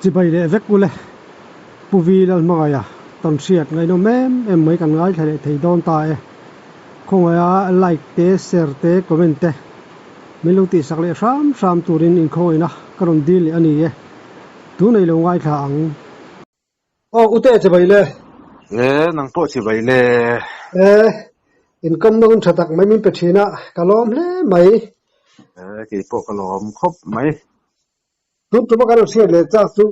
Chibai leh vek ule. Pu Vi Lalhmangaia tawnhriat ngaihnawm em em mai kan ngaithla leh thei dawn ta e. Khawngaia like te, share te, comment te min lo tihsak leh hram hram turin inkhawngaihna ka rawn dil leh a ni e. Tunei lo ngaithla ang. Aw ute chibai le. E nang pawh chibai le. E inkawmna hun tha tak mai min pe thin a, ka lawm hle mai. E kei pawh ka lawm khawp mai. Tun tuma kan rawn hriat leh chak chu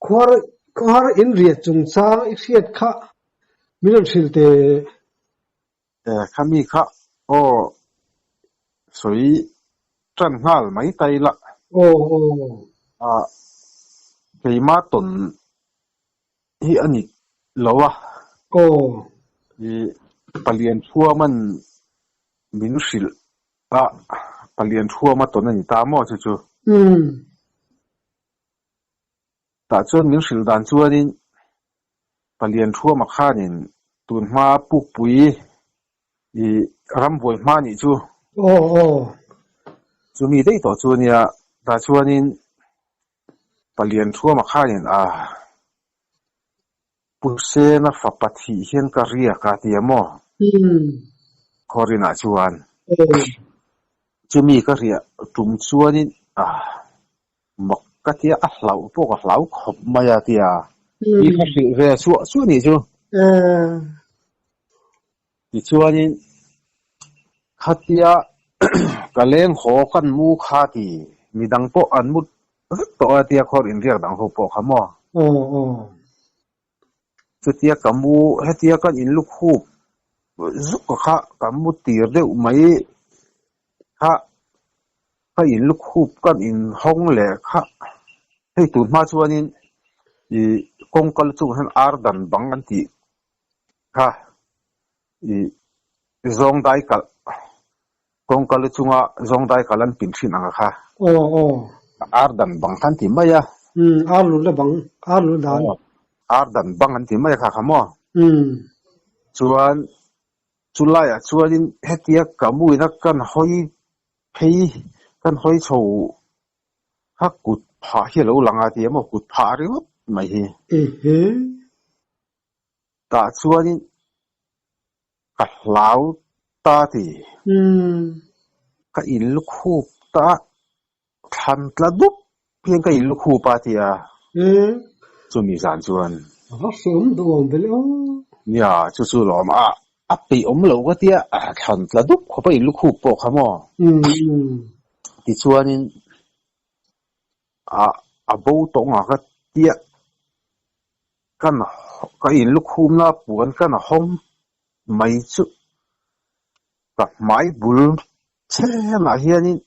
khuar khuar in riat chungchang i hriat kha min rawn hrilh teh. E khami kha aw sawi tan nghal mai ta ila. Aw aw. A keima tawn hi a ni lo a. Aw. I palian thuaman min hrilh a, palian thuama tawn a ni ta maw chu chu. Umm. Tah chuan min hrilh dan chuanin palian thuama khanin tunhma pukpui i rambuai hma nih chu. Aw aw. Chumi daih tawh chu ania, tah chuanin palian thuama khanin a Pu Sena fapa thih hian ka riak a tia maw? Umm. Khawrinah chuan. Aw. Chumi ka riah tum chuanin a mak ka tia a hlauh pawh ka hlau khawp mai a tia. Mi kha hrilh ve suah suah nih chu. Aw. Tichuanin khatia ka leng haw kan mu kha ti midang pawh an mut vek tawh a tia khawr inriak dang ho pawh kha maw? Aw aw. Chutia ka mu hetia kan inlukhup zuk a kha ka mu tir deuh mai kha ka inlukhup kan inhawng leh kha hei tun hma chuanin ih kawngka la chungah hian ar dan bang an tih Kha i zawng dai kalh kawngka lu chunga zawng dai kalh an pin thin ang a kha. Aw aw. Ar dan bang kha an ti mai a. Umm ar lu la bang, ar lu dan. Aw ar dan bang an ti mai a kha kha maw. Umm. Chuan chulaiah chuanin hetia ka muina kan hawi phei kan hawi chho kha kut phah hi a lo lang a ti a maw kut phah ringawt mai hi. Ehe. Tah chuanin ka hlau ta ti. Ka in lukhup ta thlan tla dup hian ka in lukhup a ti a. Chumi zan chuan. A va hreawm duh awm ve le aw. Nia, chu chu lawm a, a peih awm lo ka tia, thlan tla dup khawp a in lukhup pawh kha maw. Tichuanin a bo tawng a ka tia. Kan ka in lukhumna puan kan hawng mai chu ka hmai bul chhenah hianin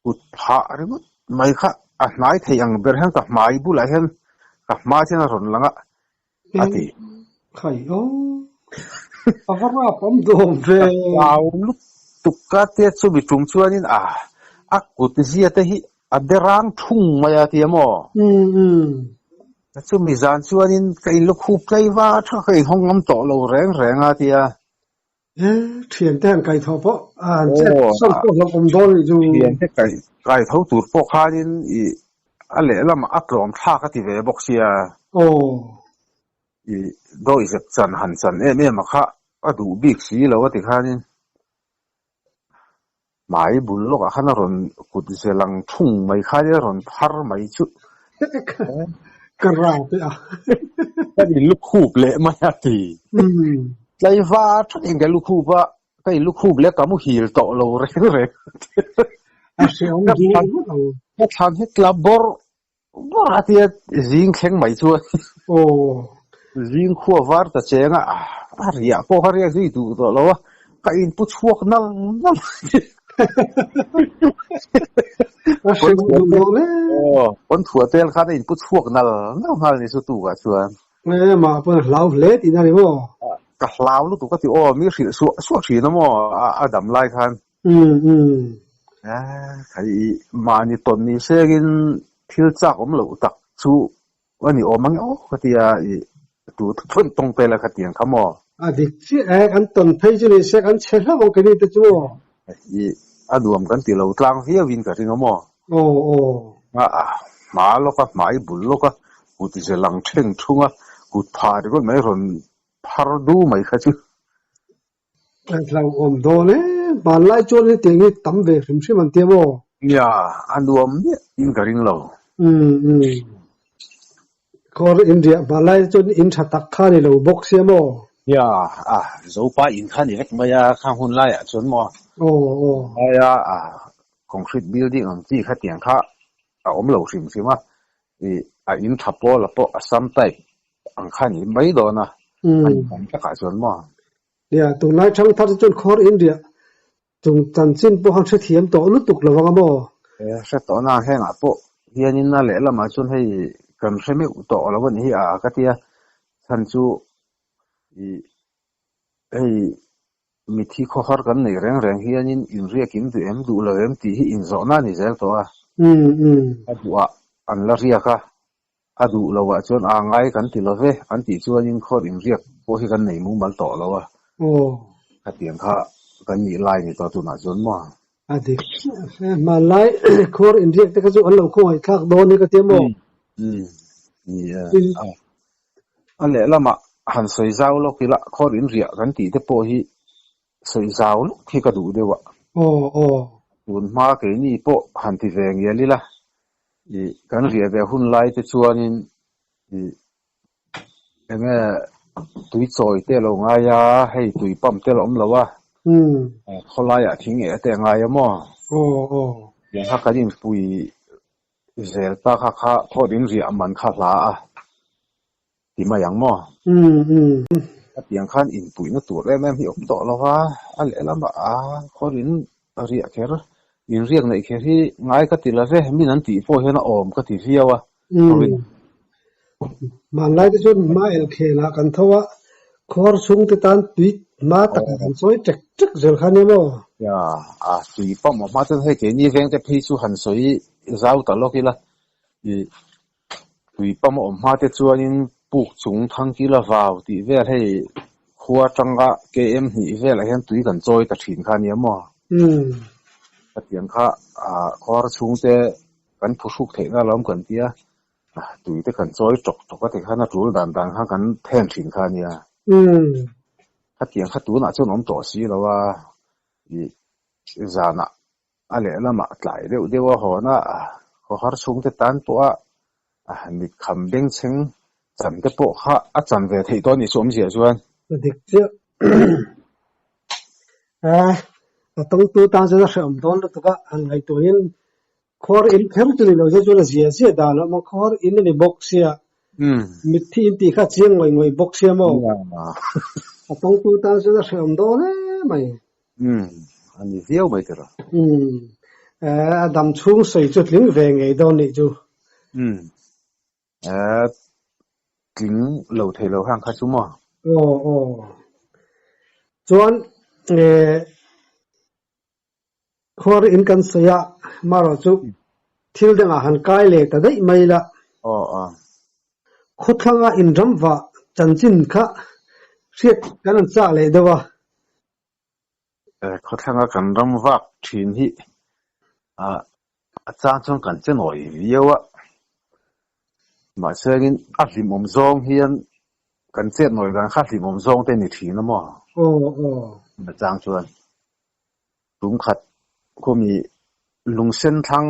kut phah ringawt mai kha a hnai thei ang ber hian ka hmai bulah hian ka hma hian a rawn lang a a ti. Khai aw a va rap awm duh ve. Ka hlau lutuk ka tia chumi tum chuanin a a kut zia te hi A berang thung mai a ti a maw? Umm umm. Chumi zan chuanin ka in lukhup tlei va tha ka inhawng ngam tawh lo reng reng a ti a. E, thiante han kai tho pawh a han chet sawn pawh hlauh awm dawn nih chu. Thiante kai kai tho tur pawh khanin i a lehlamah a tlawm thlak a ti ve bawk sia. Aw. I dawihzep chan han chan em em a kha a duh bik si lo a ti khanin. Hmai bul lawkah khan a rawn kut ze lang thung mai kha a rawn phar mai chu. Ka ra teh a. Ka in lukhup leh mai a ti. Tlaiva thatin ka lukhup a, ka in lukhup leh ka muhil tawh lo reng reng. A hreawm duh ngawt ang. Ka thlan hi tla bawrh bawrh a tia zing thleng mai chuan. Aw. Zing khua var ta cheng a, a riah pawh kha riak zui duh tawh lo a, ka in pu chhuak nal nal. A hre duh lo le. Aw, pawn thuah tel khan a in pu chhuak nal nal nghal ni chu tukah chuan. E, mah pawn a hlau hle tihna a ni maw? Ka hlau lutuk a ti aw, mi hrilh suah suah thin a maw a dam lai khan. Umm umm. Khai mahni tawn ni sengin thil chak awm loh tak chu a ni awm ang aw ka tia i tu phun tawng pela kha tiang kha maw. A dik chiah e, kan tawn phei chu ni se kan chhe hlauh ang keni te chu aw. I a nuam kan ti lo tlang viau in ka ring a maw. Aw aw. A hma lawka hmai bul lawka kut ze lang theng thung a kut phah ringawt mai rawn phar du mai kha chu. A hlauhawm dawn e, hmanlai chuan hetiang hi tam ve hrim hrim an tia maw? Nia, a nuam miah in ka ring lo. Umm umm. Khawr in riah hmanlai chuan in tha tak kha ni lo bawk sia maw? Nia, a Zopa in kha ni vek mai a, khang hun laiah chuan maw? Aw aw. Aia a concrete building ang chi khatiang kha a awm lo hrim hrim a, ih a in tha pawl a pawh a sam type ang kha ni mai dawn a, a ni tam takah chuan maw? Nia, tunlai thang thar te chuan khawr in riah chung chanchin pawh han hrethiam tawh lutuk lo ang a maw? E, hre tawh na hengah pawh hianin a lehlamah chuan hei kan hre meuh tawh lo a nih hi a ka tia, chhan chu ih hei Mithi khawhar kan nei reng reng hianin inriak in duh em duh lo em tih hi inzawhna a ni zel tawh a. A duhah an la riak a, a duh loah chuan aa ngai kan ti lo ve an tih chuanin khawr inriak pawh hi kan nei mumal tawh lo a. Khatiang kha kan nih lai ni tawh tunah chuan maw? A dik. Hmanlai khawr inriak te kha chu an lo khawngaihthlak dawn hi ka tia maw? Ni e. A lehlamah han sawi zau lawk ila khawr in riah kan tih te pawh hi sawi zau lawk hi ka duh deuh a. Aw aw. Tun hma keini pawh han ti ve ngial ila ih kan riah ve hun lai te chuanin ih enge tui chawi te a lo ngai a, hei tui pump te a lo awm lo a, khawlaiah thing eh te a ngai a maw? Aw aw. Tiang kha kan inpui Zel ta kha kha thawt in riah man kha hla a ti mai ang maw? A piang khan inpuihna tur em em hi awm tawh lo va, a lehlamah a khawr in riah kher, in riak neih kher hi ngai ka ti la ve, min an tih pawh hian a awm ka ti viau a. Hmanlai te chuan hma elkhelah kan tho a, khawr chhungte tan tui hma takah kan sawi ṭek ṭek zel kha nia maw? Nia, a tui pawh maw hma chuan hei keini vengte phei chu han sawi zau ta lawk ila, ih tui pawh maw awm hma te chuanin puk chung thangkila vau tih vel hei khua atanga KM hnih velah hian tui kan chawi ta thin kha nia maw? Khatiang kha khawr chhungte kan phuhruk theihna alawm kan tia. Tui te kan chawi tawk tawk a ti khan a tul dan dan kha kan then thin kha a nia. Khatiang kha tunah chuan awm tawh si lo a, ih zanah a lehlamah tlai deuh deuh a hawn a, khawhar chhungte tan pawh a mit kham bengchheng chan te pawh kha a chan ve theih tawh a nih chu awmzia chuan. A dik chiah. A tawngtu tan chuan a hrehawm dawn lutuk a, han ngaihtuahin Khawr in kher chu ni lo se chuan a zia zia dan a awm a, khawr in a ni bawk sia, mitthi in tih kha a chiang ngawih ngawih bawk sia maw? A tawngtu tan chuan a hrehawm dawn em mai. Umm, a ni viau mai tiraw. Umm, a dam chhung sawi chu tling ve ngei dawn nih chu. Umm, tling lo thei lo hang kha chu maw? Aw, aw. Chuan, Khuar in kan sawi a, marawh chu thil dangah han kai leh ta daih mai la. Aw aw. Khawthlanga inram vah chanchin kha hriat kan han chak leh deuh a. Khawthlanga kan ram vak thin hi a chang chuan kan che nawi viau a, mahse in a hlimawm zawng hian kan chet nawi dan kha hlimawm zawng te ni thin a maw? Aw aw. A chang chuan. Tumkhat khumi lungsen thlang,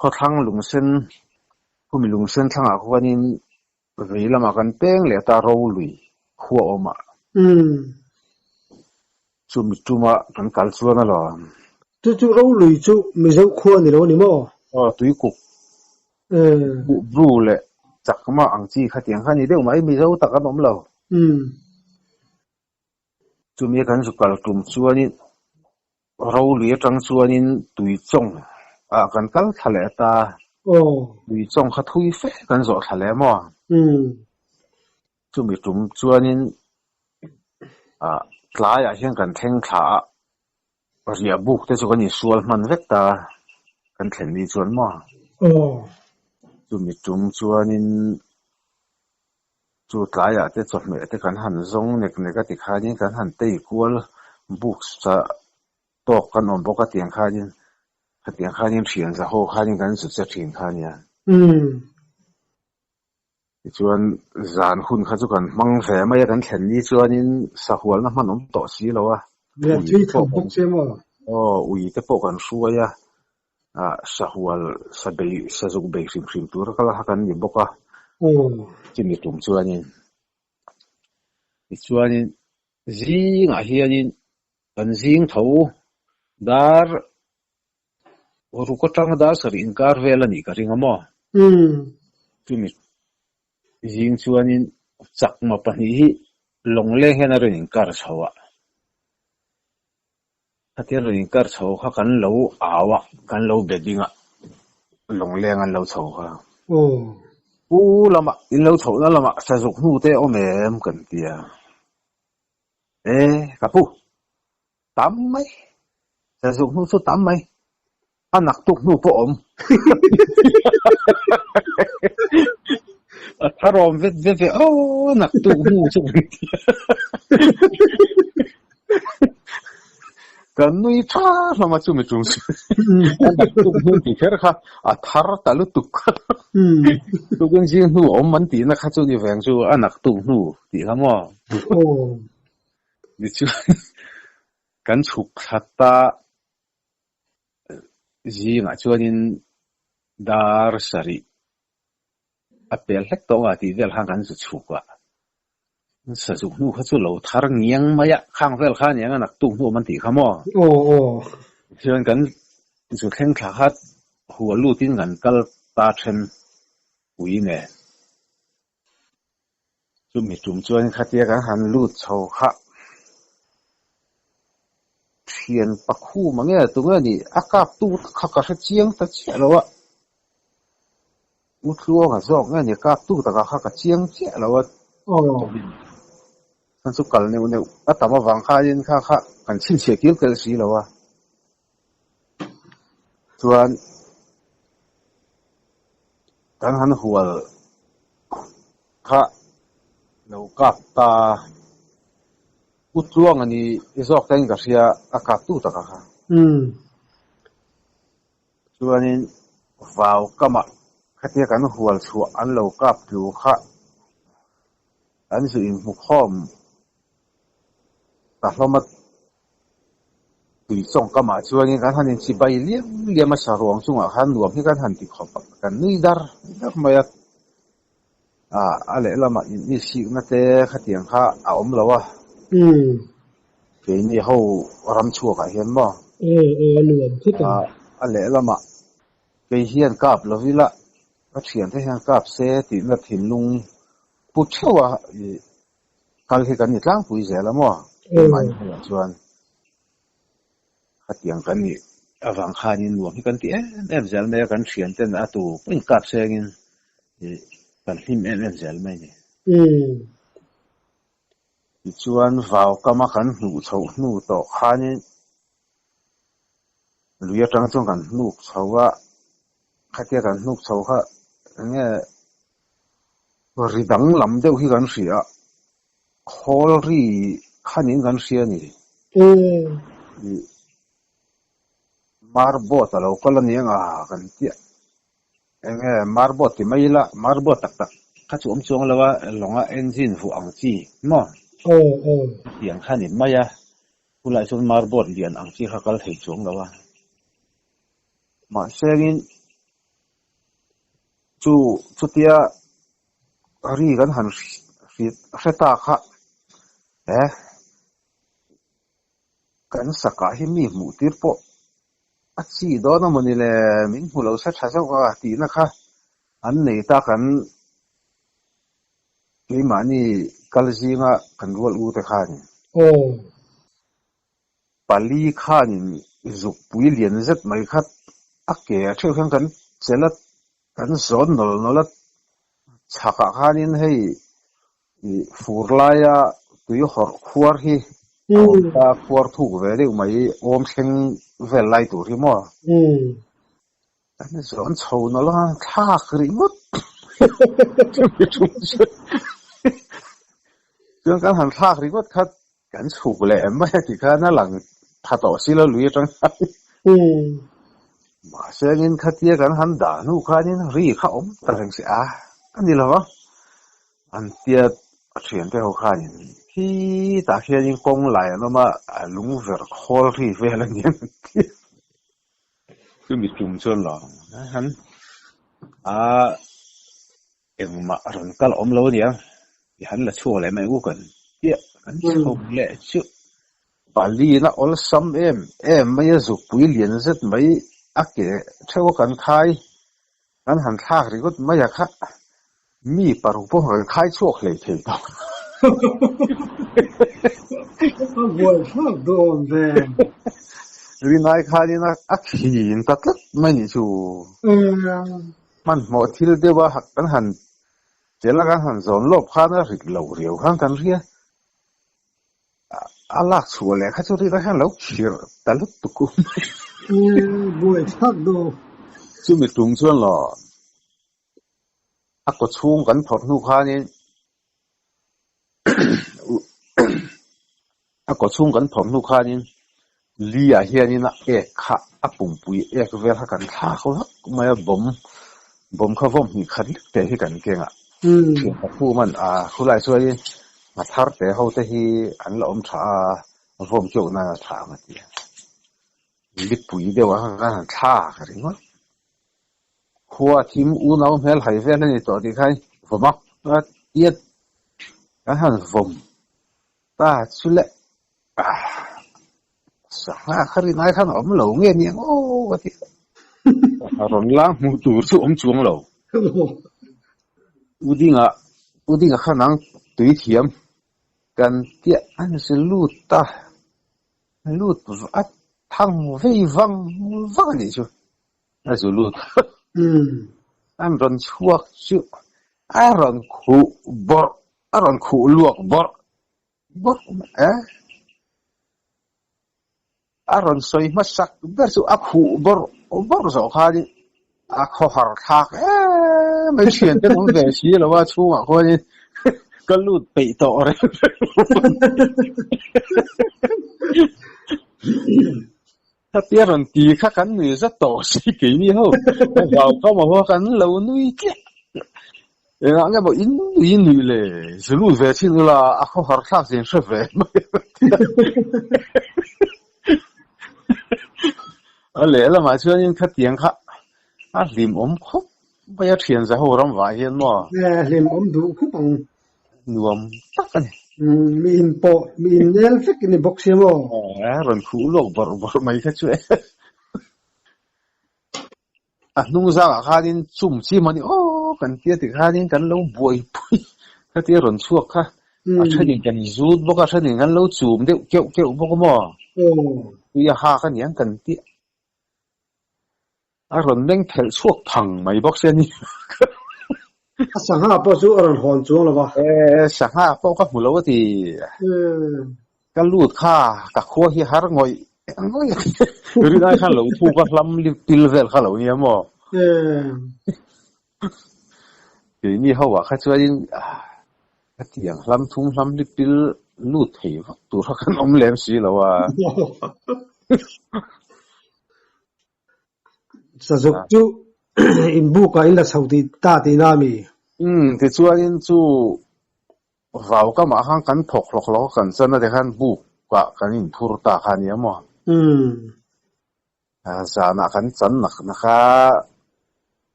khawthlang lungsen, khumi lungsen thlangah khuanin vei lamah kan peng leh ta Rolui khua awmah. Chumi tuma kan kal chuan alawm. Chu chu Rolui chu Mizo khua ni lo a ni maw? Aw, Tuikuk Bru leh Chakma ang chi khatiang kha ni deuh mai, Mizo tak an awm lo. Chumi kan zu kal tum chuanin Rolui atang chuanin Tuichawng ah kan kal thla leh ta. Tuichawng kha thui fe kan zawh thla leh maw? Chumi tum chuanin ah tlaiah hian kan thleng thla a, riah buk te chu kan insual hman vek ta kan thlen ni chuan maw? Chumi tum chuanin Chu tlaiah te chawhmeh te kan han zawng nek nek a tikhanin kan han tei kual books cha tawk kan awm bawk a tiang khanin khatiang khanin thian za ho khanin kan zu che thin kha nia. Tichuan zan hun kha chu kan hmang ve mai a, kan thlen ni chuanin sahualna hman awm tawh si lo a, Lian ui thui te pawh tham kan bawk che maw? aw ui te pawh kan hruai a, ah sahual sa bei sazuk bei hrim hrim tura kal kha kan ni bawk a, chumi tum chuanin tichuanin zingah hianin kan zing tho dar Ruk atanga dar sarih inkar vel a nih ka ring a maw? Chumi zing chuanin chakma pahnih hi lawngleng hian a rawn inkar chho a. Khatia rawn inkar chho kha kan lo au a, kan lo be ding a, lawngleng an lo chho kha. Pu lamah, in lo chhohna lamah sazuk hnu te awm em kan ti a. E, ka pu, Tam mai. Sazuk hnu chu tam mai. A naktuk hnu pawh awm. A tharawm vet vet ve aw naktuk hnu chu kan ti a. Kan nui tha hlawm a chumi tum chu. A naktuk hnu tih kher kha a thar ta lutuk kha. Tukin zing hnu awm an tihna kha chu ni veng chu a naktuk hnu tih kha maw. Tichuan kan chhuk thla ta zingah chuanin dar sarih a pel hlek tawh a tih vel khan kan zu chhuk a. Sazuk hnu kha chu lo thar ngiang mai a, khang vel kha aniang a naktuk hnu awm an tih kha maw? Tichuan kan zu thleng thla kha hual lutin kan kal ta then ui nen. Chumi tum chuan khatia kan han lut chho kha thian pakhum ang nge tunge ni a kap tu kha ka hre chiang ta chiah lo a, U Tluanga zawk nge ni kap tu takah kha ka chiang chiah lo a, chuan chu kal neuh neuh a tam avang khanin kha kha kan chhinchhiah kil kel si lo a, chuan kan han hual kha lo kap ta U Tluang a ni zawk te in ka hria a kap tu taka kha. Chuanin vau kamah khatia kan hual chhuah an lo kap tlu kha an zu inhmu khawm ta hlawm a. Tui chawng kamah chuanin kan han inchi bai liam liam a saruang chungah khan nuam hi kan han ti khawp a, kan nui dar dar mai a. Ah, a lehlamah in isikna te khatiang kha a awm lo a. Keini ho ram chhuakah hian maw? Aw, aw, a nuam khawp ang. Ah, a lehlamah kei hian kap lo ila, ka thiante hian kap se tihna thinlung pu theuh a i kal hi kan ni tlangpui zel a maw? Keimahni hmunah chuan khatiang kan nih avang khanin nuam hi kan ti em em zel mai a, kan thian ten a tu pawhin kap sengin kan hlim em em zel mai a ni. Tichuan vau kama kan hnuh chhoh hnu tawh khanin lui atang chuan kan hnuk chho a, khatia kan hnuk chho kha enge ri danglam deuh hi kan hria a, khawl ri khanin kan hria a ni. Marbot a lo kal a ni ang a kan tia. Enge marbot ti mai ila, marbot tak tak kha chu awm chuang lo a, lawnga engine vuah ang chi maw? Tiang kha ni mai a, chulai chuan marbot lian ang chi kha kal thei chuang lo a. Mahsengin chu chutia ri kan han hre ta kha he kan sakah hi mi hmuh tir pawh a chi dawn a mawni le, min hmu lo se tha zawk a tihna kha an nei ta kan keimahni kal zinga kan rual u te khan. Pali khanin zukpui lian zet mai kha a ke a theuh hian kan chelh a, kan zawn nawlh nawlh a, chhakah khanin hei fur laia tui hawrh khuar hi a awm ta, khuar thuk ve deuh mai awm thleng vel lai tur hi maw? Kan zawn chho nawlh a, thlak ringawt chuan kan han thlak ringawt kha Kan chhuk leh em mai a ti khan a lang tha tawh si lo lui atang khan. Mahsengin khatia kan han dah hnu khanin ri kha awm ta reng si a, a ni lo va. An tia a thiante ho khanin khitah khianin kawng lai an awm a, a lung ver khawl ri vel a ni an ti. Chumi tum chuan lo han a engmah rawn kal awm lo a nia, i han la chhuak leh mai u kan tia kan chho leh chu. Palina awlsam em em mai a zukpui lian zet mai a ke theuh a kan khai kan han thlak ringawt mai a kha mi paruk pawh kan khai chhuak hlei thei tawh. A buai thlak dawn ve. Rinai khanin a khin ta tlat mai nih chu. Hmanhmawh thil deuh a kan han tel a kan han zawn lawp khan a rit lo riau khan kan hria. A lak chhuah leh kha chu rit a hian lo khirh ta lutuk u. Buai thlak dawn. Chumi tum chuan lo a kaw chhung kan phawrh hnu khanin a kaw chhung kan phawrh hnu khanin li ah hianin a ek kha a pumpui ek vel kha kan thlak vak mai a bawm bawm kha vawm hnih khat lek te hi kan keng a thian pathum an a khulai chuanin a thar te ho te hi an la awm tha a vawm keuh nan a tha ang a ti a lipui deuh ah khan kan han thlak ringawt. Khua thim unau hmel hai vel a ni tawh tih khan vawm a, a tiat kan han vawm ta chu le sangha kha rinai khan a awm lo nge ni ang aw a ti a rawn lang hmuh tur chu awm chuang lo. U Dinga U Dinga khan ang tui thiam kan tiah a ni si lut ta lut a thang vei vang vang a nih chu. A zu lut an rawn chhuak chu a rawn khuh bawrh a rawn khuh luak bawrh bawrh mai a, a rawn sawi hmasak ber chu a khuh bawrh bawrh zawh khanin a khawhar thlak em mai thian te awm ve si lo a chhungah khuanin ka lut peih tawh reng reng lo. Khatia rawn ti kha kan nui zat tawh si keini ho ka vau ka maw a kan lo nui tliah engah nge maw in nui nui le zu lut ve chin ula a khawhar thlak zin hre ve mai a lehlamah chuanin khatiang kha a hlimawm khawp mai a thian za ho ram vah hian maw hlimawm duh khawp ang nuam tak a ni. Mi in pawh mi in nel vek i ni bawk sia maw? A rawn khuh lawk bawrh bawrh mai kha chu e. A hnung zangah khanin chum chi mawni aw kan tia ti khanin kan lo buaipui khatia rawn chhuak kha. A thenin kan zut bawk a, a thenin kan lo chum deuh keuh keuh bawk a maw? Tui a hak a niang kan tia. A rawn meng phelh chhuak phang mai bawk sia ni. A sangha pawh chu a rawn hawn chuang lo va. E, sangha pawh ka hmu lo a ti. Ka lut kha, ka khua hi har ngawih ngawih a ti. Rinai khan lo thuk a hlam pil vel kha lo nia maw? Keini ho ah kha chuanin hetiang hlam thum hlam li pil lut thei vak tur kha kan awm lem si lo a. Sazuk chu inbuk ah in la chho tih ta tihna a mi? Umm, tichuanin chu vau kamah khan kan thawk hlawk hlawk a kan chan a tikhan buk ah kan inphur ta kha a nia maw? Umm. Zanah kan chan nak nak a,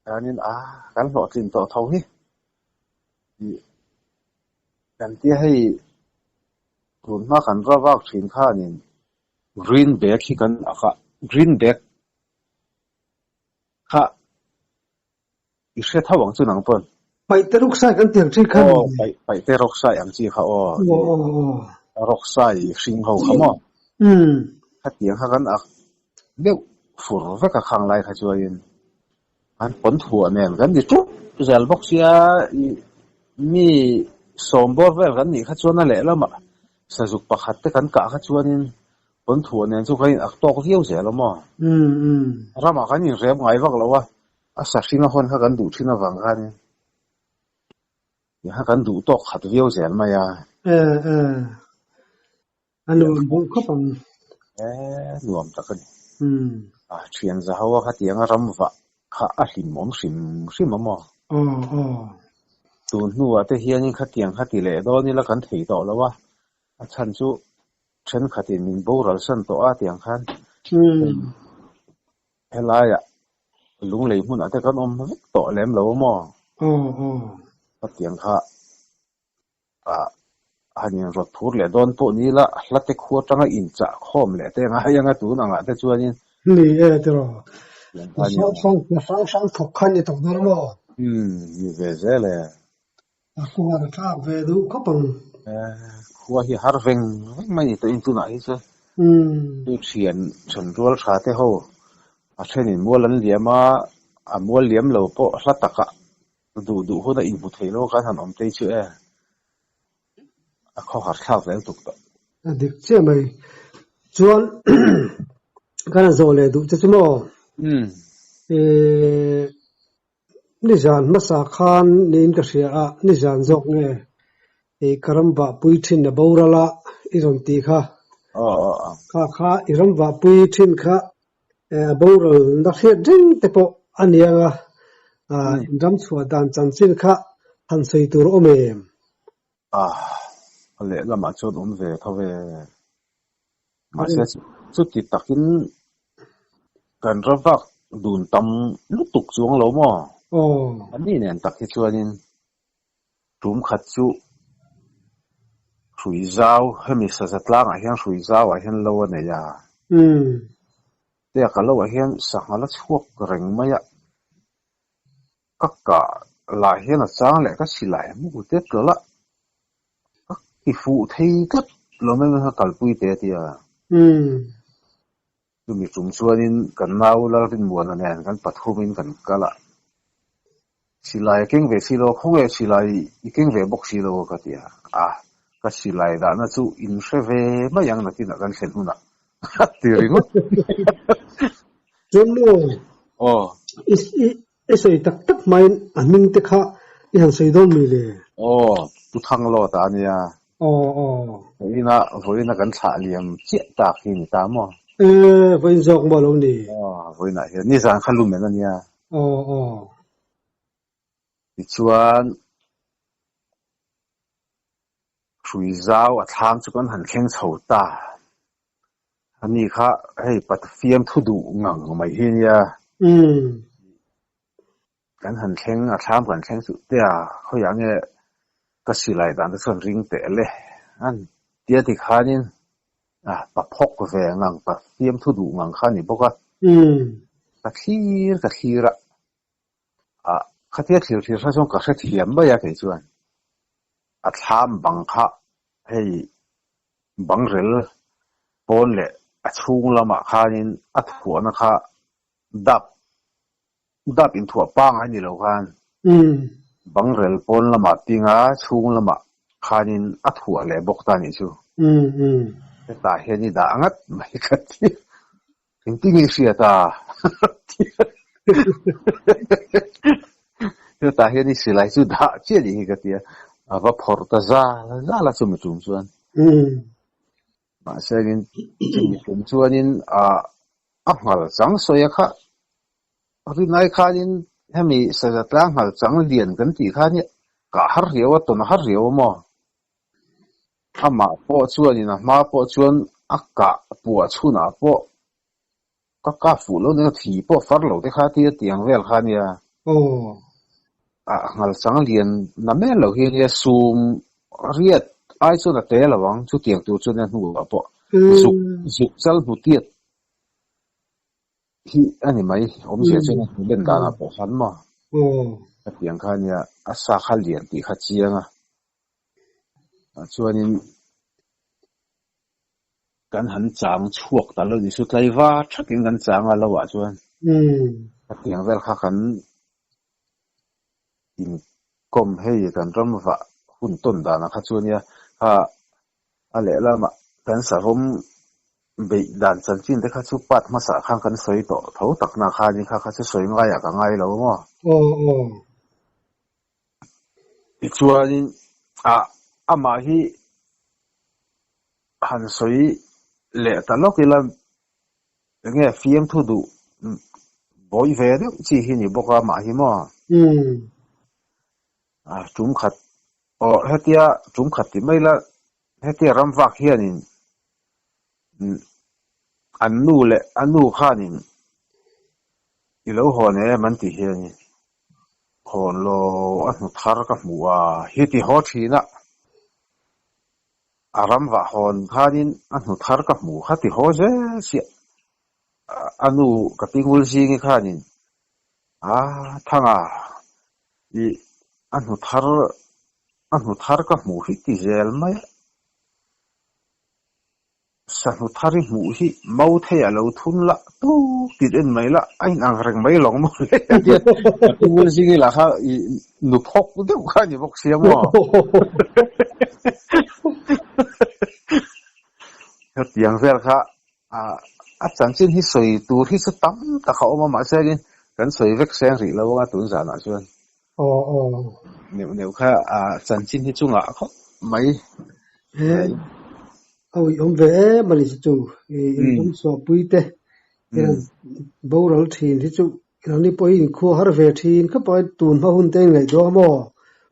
chuanin a kan hlawhtlin tawh tho hi tih kan tia hei tun hma kan ra vak thin khanin Green bag hi kan ak a, green bag kha i hre tho ang chu nang pawn. Paihte rawksai kan ti ang chi kha. Aw, paihte rawksai ang chi kha aw. Aw, aw, aw. Rawksai hring ho kha maw? Umm. Khatiang kha kan ak deuh fur vek a khang lai kha chuanin an pawn thuah nen kan ni ṭup zel bawk sia i mi sawm bawr vel kan nih kha chuan a lehlamah Sazuk pakhat te kan kah kha chuanin Pawnthuah nen chu kan in ak tawk viau zel a maw? Ramah kan inrem ngai vak lo a, a sahring a hawn kha kan duh thin avang khanin kha kan duh tawk khat viau zel mai a. E e, a nuam duh khawp ang. E, nuam tak a ni. A thian za ho a khatianga ram vah kha a hlimawm hrim hrim a maw? Aw aw. Tun hnuah te hianin khatiang kha ti leh dawn ila kan thei tawh lo a, a chhan chu thenkhatin min boral san tawh a tiang khan hei helaiah lunglei hmunah te kan awm vek tawh lem lo a maw? Aw aw. Khatiang kha ah han inrawt phur leh dawn pawh ni ila hla te khu atanga inchah khawm leh te ngai anga tun angah te chuanin Ni e tiraw. Hrang hrang hrang hrang thawk kha ni tawh dawn a maw? Umm ni ve zel e. A khua a thlak ve duh khawp ang. Khua hi har veng veng mai ni tawh in tunah hi chuan chu thian then rual tha te ho a thenin mual an liam a, a mual liam lo pawh hla takah Duh duh hun a inhmu thei lo khan han awm tei chu e. A khawhar thlak zel tuk tawh. A dik chiah mai. Chuan kan han zawh leh duh che chu maw? Ih nizan hmasa khan niin ka hria a, nizan zawk nge ih ka ram vahpui thin a boral a i rawn tih kha. Kha kha i ram vahpui thin kha A boral na hriat reng te pawh a ni ang a, in ram chhuah dan chanchin kha han sawi tur awm em? A lehlamah chuan awm ve tho ve. Mahse chuti takin kan ra vak dun tam lutuk chuang lo maw? A ni nen tak hi chuanin tum khat chu hrui zau, hemi saza tlangah hian hrui zauah hian lo a nei a. Tia ka loah hian sangha la chhuak reng mai a, ka kah lah hian a chang leh ka silai mu tep tawlh a, ka ti fuh thei tlat lo mai mai kha kalpui te a ti a. Chumi tum chuanin kan nau Lalrinmuana nen kan pathumin kan kal a, silai a keng ve si lo, khawnge silai i keng ve bawk si lo ka ti a, a ka silai dahna chu in hre ve mai ang nakinah kan thlen hunah a ti ringawt. Chuan maw Aw. I sawi tak tak hmain a hming te kha i han sawi dawn mi le? Aw, Pu Thanglawta a nia. Aw aw. Vawiina vawiina kan thlah liam chiah tak hi ni ta maw? E, vawiin zawk maw lo ni? Aw, vawiinah hian nizan kha lumen a nia. Aw aw. Tichuan hrui zau a thlam chu kan han thleng chho ta. Ani kha hei Pathian thu duh ngang mai hi nia. Kan han thleng a thlam kan thleng chu te a khawiah nge ka silai dan te chuan ring teh le an tia tikhanin a pa phawk ve ngang pa fiamthu duh ngang kha a ni bawk a. Ka thlir ka thlir a, a khatia thlir thlir kha chuan ka hrethiam mai a kei chuan a thlam bang kha hei bangrel pawn leh a chhung lamah khanin a thuahna kha dap Dap inthuah pangai ni lo khan bangrel pawn lamah tinga chhung lamah khanin a thuah leh bawk ta nih chu. Hetah hian i dah ngat mai ka ti. Engtin nge i hriat a? Hetah hian i silai chu dah chiah nih hi ka ti a. A va phawrh ta zal zal a chumi tum chuan. Mahse in chumi tum chuanin a nghal chang sawi a kha. Rinai khanin hemi saza tlang nghal chang lian kan tih kha nia kah har riau a tawn har riau a maw? Amah pawh chuanin a hma pawh chuan a kah puah chhunah pawh ka kah fuh lo nen a thi pawh far lo te kha tia tiang vel kha nia. A nghal chang lian na mel lo hi nia sum riat ai chuan a te lo ang chutiang tur chuan nia hnuah pawh zuk zuk chal hnu tiat Hi a ni mai, awmzia chuan a hnu len danah pawh khan maw? Hetiang kha nia, a sa kha lian tih kha chiang a. Chuanin kan han chang chhuak ta lo ni chu tlaiva thakin kan chang a lo ah chuan. Hetiang vel kha kan inkawm hei kan ram vah hun tawn danah kha chuan nia kha a lehlamah kan savawm beih dan chanchin te kha chu part hmasa khan kan sawi tawh tho takna khanin kha kha chu sawi ngaiah ka ngai lo maw? Aw aw. Tichuanin ah amah hi han sawi leh ta lawk ila enge fiamthu duh. bawi ve deuh chi hi ni bawk a mah hi maw? A tum khat aw hetia tum khat ti mai la hetia ram vak hianin an nu leh a nu khanin i lo hawn em an tih hianin hawn lo a hnu thar ka hmu a hi ti haw thin a. A ram vah hawn khanin a hnu thar ka hmu kha ti haw zel chiah. A nu ka pi ngul zingi khanin a thanga i a hnu thar a hnu thar ka hmu hi ti zel mai a. Sahnu thar i hmuh hi mau thei a lo thun la tuk tit en mai la a inang reng mai lawng maw le a tia. Ka pi ngul zingi lah kha i nu phawk deuh kha a ni bawk sia maw. Hetiang vel kha a chanchin hi sawi tur hi chu tam tak a awm a mahse in kan sawi vek seng rih lo anga tun zanah chuan. Aw aw. Neuh neuh kha a chanchin hi chu ngah khawp mai. He a uiawm ve em a ni chu chu i intum chhuahpui te i rawn boral thin hi chu nangni pawh hi inkhua har ve thin khawp a tun hma hun te in ngaihtuah a maw?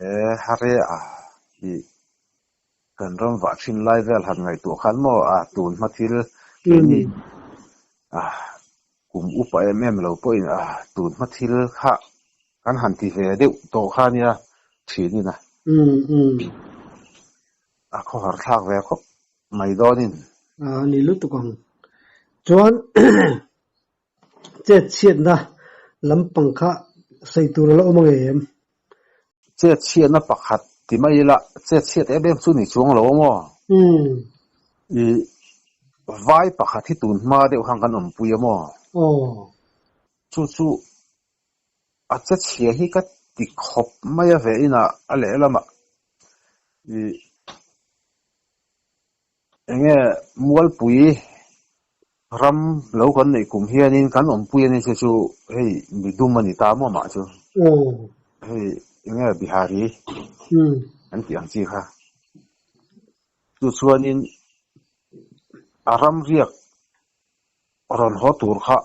He hare a i kan ram vah thin lai vel han ngaihtuah khan maw a tun hma thil keini a kum upa em em lo pawhin a tun hma thil kha kan han ti ve deuh tawh kha nia thinin a. A khawhar thlak ve khawp mai dawnin. A ni lutuk ang. Chuan chet chhiatna lampang kha sawi tur a la awm ang em? Chet chhiatna pakhat ti mai ila chet chhiat em em chu ni chuang lo maw? I vai pakhat hi tun hma deuh khan kan awmpui a maw? Chu chu a che chhia hi ka ti khawp mai a ve inah a lehlamah i eng nge Mualpui ram lo kan neih kum hianin kan awmpui a ni chu chu hei midum a ni ta maw mah chu hei eng nge Bihari an tih ang chi kha chu chuanin a ram riak rawn haw tur kha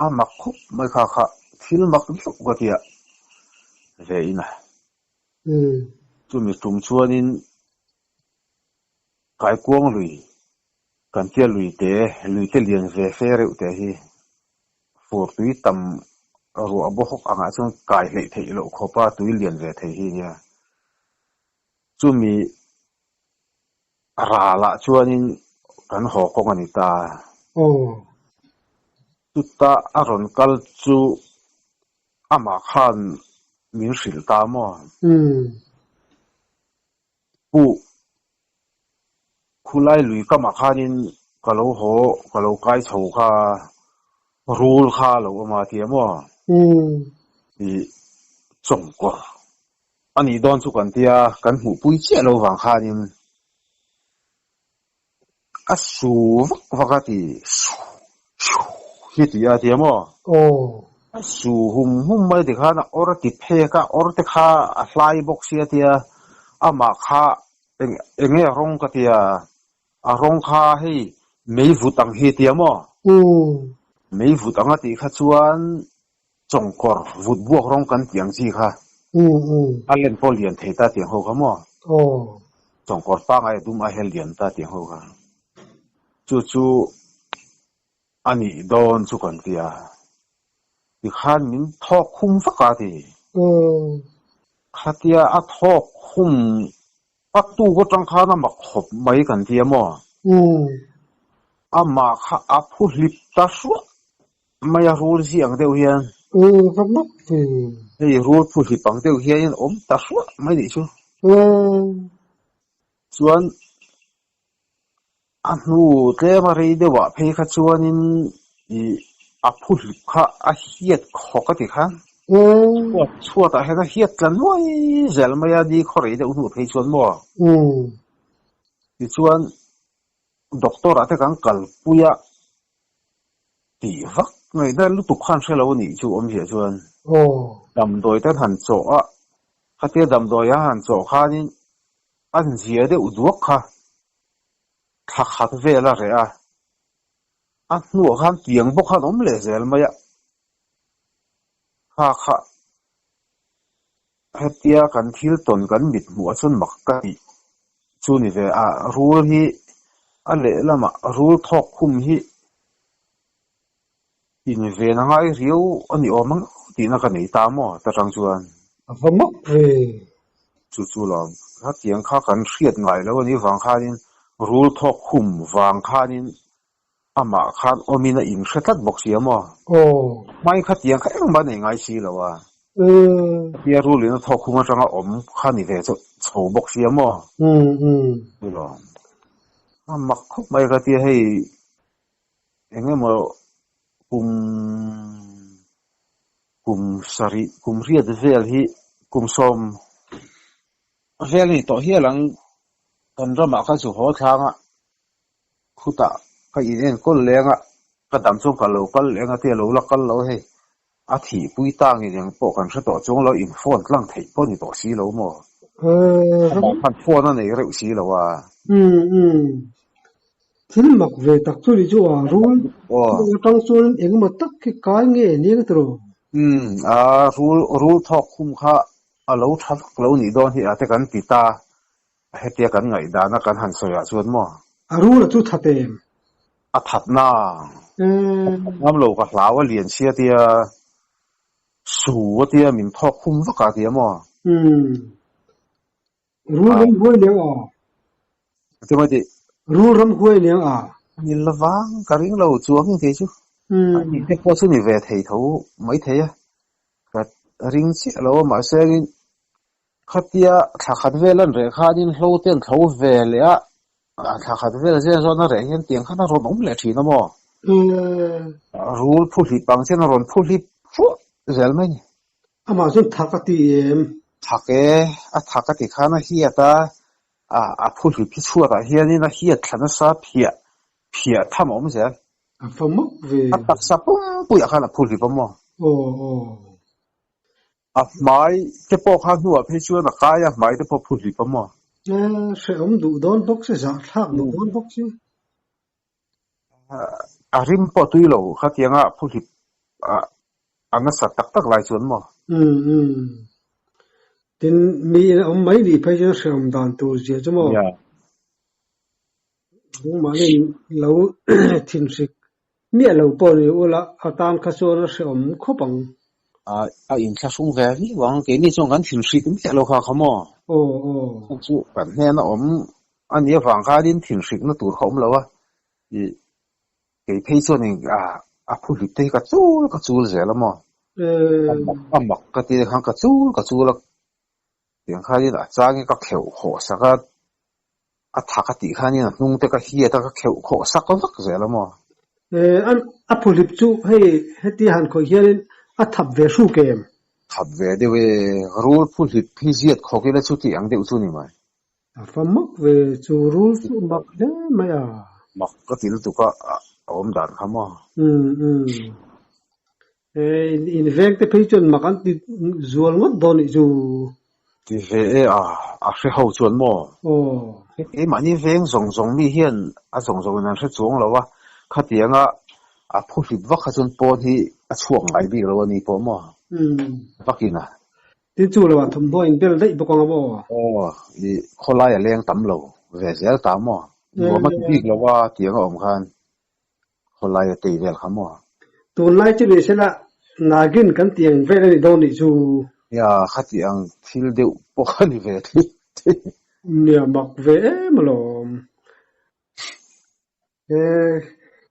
A mak khup mai kha kha thil mak deuh ka tia ve in a. Chumi tum chuanin Kaikuang lui kan tia lui te, lui te lian ve fe reuh te hi fur tui tam ruah bawk angah chuan kai hleih theih loh khawpa tui lian ve thei hi nia. Chumi Ralah chuanin kan haw kawng a ni ta. Chuta a rawn kal chu amah khan min hrilh ta maw? Pu, khulai lui kamah khanin ka lo haw, ka lo kai chho kha, rul kha a lo awm a tia maw? Ih, chawngkawr A nih dawn chu kan tia, kan hmuhpui chiah lo vang khanin a su vak vak a ti, su su hi ti a tia maw? A su hum hum mai ti khan a awr a ti phek a, awr te kha a hlai bawk sia tia, amah kha eng eng nge rawng ka tia, a rawng kha hei mei vut ang hi tia maw? Mei vut ang a tih kha chuan Chawngkawr vut buak rawng kan tih ang chi kha a len pawh lian thei ta tiang ho kha maw? Chawngkawr pangai a dum a hian lian ta tiang ho kha. Chu chu a nih dawn chu kan ti a. Tikhan min thawk khum vak a ti. Khatia a thawk khum a tuk atang khan a mak khawp mai kan ti a maw? Amah kha a phu hlip ta hruah Mai a rul zi ang deuh hian. Aw ka mak ve. Hei rul phu hlip ang deuh hian in awm ta hruah mai nih chu. Aw. Chuan a hnu tlem a rei deuh ah phei kha chuanin ih a phu hlip kha a hiat khawk a ti khan. Aw. Chhuat chhuat ah hian a hiat tla nuai zel mai a ni khaw rei deuh hnu phei chuan maw. Aw. Tichuan Doctor ah te kan kalpui a tih vak ngaihna lutuk khan hre lo a nih chu awmzia chuan damdawi te an han chawh a, khatia damdawi a han chawh khanin an zia deuh duak kha thla khat vel a reh a, A hnuah khan tiang bawk khan awm leh zel mai a, kha kha hetia kan thil tawn kan mit hmuh ah chuan mak ka tih chu ni ve a, rul hi a lehlamah rul thawk khum hi inven a ngai riau a ni awm ang tihna ka nei ta maw ta tang chuan. A va mak ve. Chu chu lo, hetiang kha kan hriat ngai lo a nih vang khanin rul thawk khum vang khanin amah khan awmin a inhre tlat bawk si a maw? Aw. Hmai khatiang kha engmah nei ngai si lo a. Hetia rulin a thawk khum atanga awm kha ni ve chho bawk si a maw? Ni lo. A mak khawp mai ka tia hei eng emaw kum kum sarih kum riat vel hi kum sawm vel a ni tawh hial ang kan ramah khan chu haw thlanga Khutah ka in enkawl leng a, ka dam chuan ka lo kal leng a tia lo la kal lo hei, a thihpui tangin eng pawh kan hre tawh chuang lo, in phone tlang theih pawh ni tawh si lo maw? Amah khan phone a nei reuh si lo a. Umm umm. Thil mak ve tak chu ni chu a, rul atang chuan engemaw tak khi kai nge nia ka ti rawh. Umm a, rul rul thawk khum kha a lo tha vak lo nih dawn hi a te kan ti ta. Hetia kan ngaihdana kan han sawi ah chuan maw? A rul a chu that em? A that na. A that ngam lo ka hlau a lian sia tia su a tia min thawk khum vak a tia maw? Umm. Rul ram huai leng a. Ti mai tih? Rul ram huai leng a. Ni lovang ka ring lo chuang in kei chu. A tih te pawh chu ni ve thei tho mai thei a. Ka ring chiah lo a mahse in Khatia thla khat vel an reh khanin hlo te an thlo ve leh a, thla khat vel zel zawn a reh hian tiang khan a rawn awm leh thin a maw? Rul phu hlip ang chian a rawn phu hlip hruah zel mai ni. Amah chuan thak a ti em? Thak e, a thak a ti khan a hiat a, a phu hlip hi chhuatah hianin a hiat thla nasa phiah phiah tham a awm zel. A fa mak ve. A taksa pumpuiah khan a phu hlip a maw? Aw aw. A hmai te pawh kha hnuah phei chuan a kai a, hmai te pawh phu hlip a maw? Hrehawm duh dawn bawk si, zahthlak duh dawn bawk si. A rim pawh tui lo khatianga phu hlip a nasat tak tak lai chuan maw? Umm umm. Tin, mi in a awm mai nih phei chuan hrehawm dan tur zia chu maw? Nangmahni lo thinhrik miah lo pawh ni ula a tan kha chuan a hrehawm khawp ang. A inthlahrung ve viau ang, keini chuan kan thinhrik miah lo kha kha maw? Aw aw. Chu chu kan hnena awm a nih avang khanin thinhrikna tur kha awm lo a, ih kei phei chuan eng a phuhlip te hi ka chul ka chul zel a maw? A mak ka ti khan ka chul ka chul a, tiang khanin a changin ka kheuh khawh sak a. A thak a tih khanin a hnung te ka hiat a, ka kheuh khawh sak vak zel a maw? A phuhlip chu hei hetia han khawih hianin a thap ve hruk em? Thap ve deuh e, rul phuhlip hi ziat khawk ila chu tih ang deuh chu ni mai. A fa mak ve chu rul chu mak hle mai a. Mak ka ti lutuk a, a awm dan kha maw? Umm umm. In veng te phei chuan mak an ti zual ngawt dawn nih chu. Ti ve e a, a hre ho chuan maw? Aw. Keimahni veng zawng zawng mi hian a zawng zawngin an hre chuang lo a, khatianga a phu hlip vak kha chuan pawn hi a chhuak ngai bik lo a ni pawh maw? Umm. Vakin a. Tin chu lo ah thawmhnaw in bel daih bawk ang a maw? Aw, i khawlai a leng tam lo ve zel ta maw? Nuam a ti bik lo a tiang a awm khan. Khawlai a tei vel kha maw? Tunlai chu ni sela nagin kan ti ang vel a ni dawn nih chu. Nia, khati ang thil deuh pawh kha ni ve thei. Nia, mak ve em alawm. He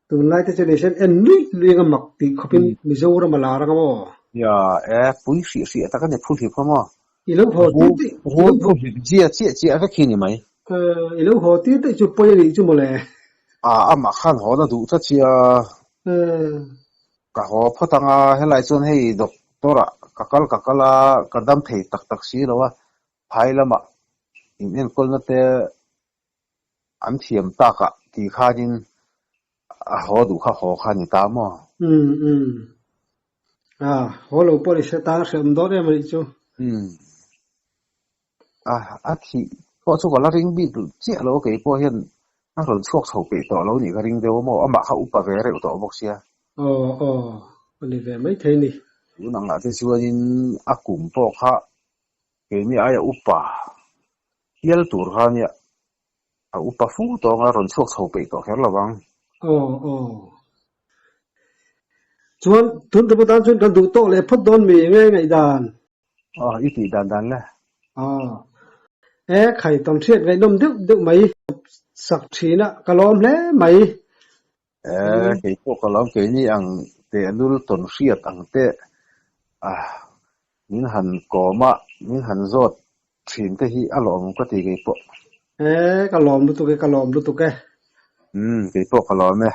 tunlai te chu ni sen en luih luih anga mak tih khawpin Mizoram a lar anga maw? Nia, e pui hrih hrih tak a ni phu hlip kha maw? I lo haw tir daih. Rul phu hlip zia chiah chiah vek hi ni mai. I lo haw tir daih chu pawi a nih chu mawle. A, amah khan haw na duh tlat sia. Ka haw phawt ang a, helai chuan hei doctor ah ka kal ka kal a, ka dam thei tak tak si lo a, phai lamah in enkawlna te an thiam tak ah ti khanin a haw duh kha haw kha a ni ta maw? Umm umm. A, haw lo pawh ni se tan a hreawm dawn em a nih chu. Umm. A, a thih pawh chu ka la ring bik chiah lo a, kei pawh hian A rawn chhuak chho peih tawh lo nih ka ring deuh a maw? Amah kha upa ve reuh tawh bawk sia. Aw aw, a ni ve maithei ni. Tun angah te chuanin a kum pawh kha keini aia upa hial tur kha nia a upa fu tawh anga rawn chhuak chho peih tawh kher lo vang. Aw aw. Chuan tun tum atan chuan kan duh tawk leh phawt dawn mi nge ngaihdan? Aw, i tih dan dan le. Aw. E khai tawn hriat ngaihnawm deuh deuh mai sak thin a, ka lawm hle mai. E, kei pawh ka lawm keini ang tehlul tawn hriat ang te a min han kawm a, min han zawt thin te hi a lawm ka ti kei pawh. E, ka lawm lutuk e, ka lawm lutuk e. Umm, kei pawh ka lawm e.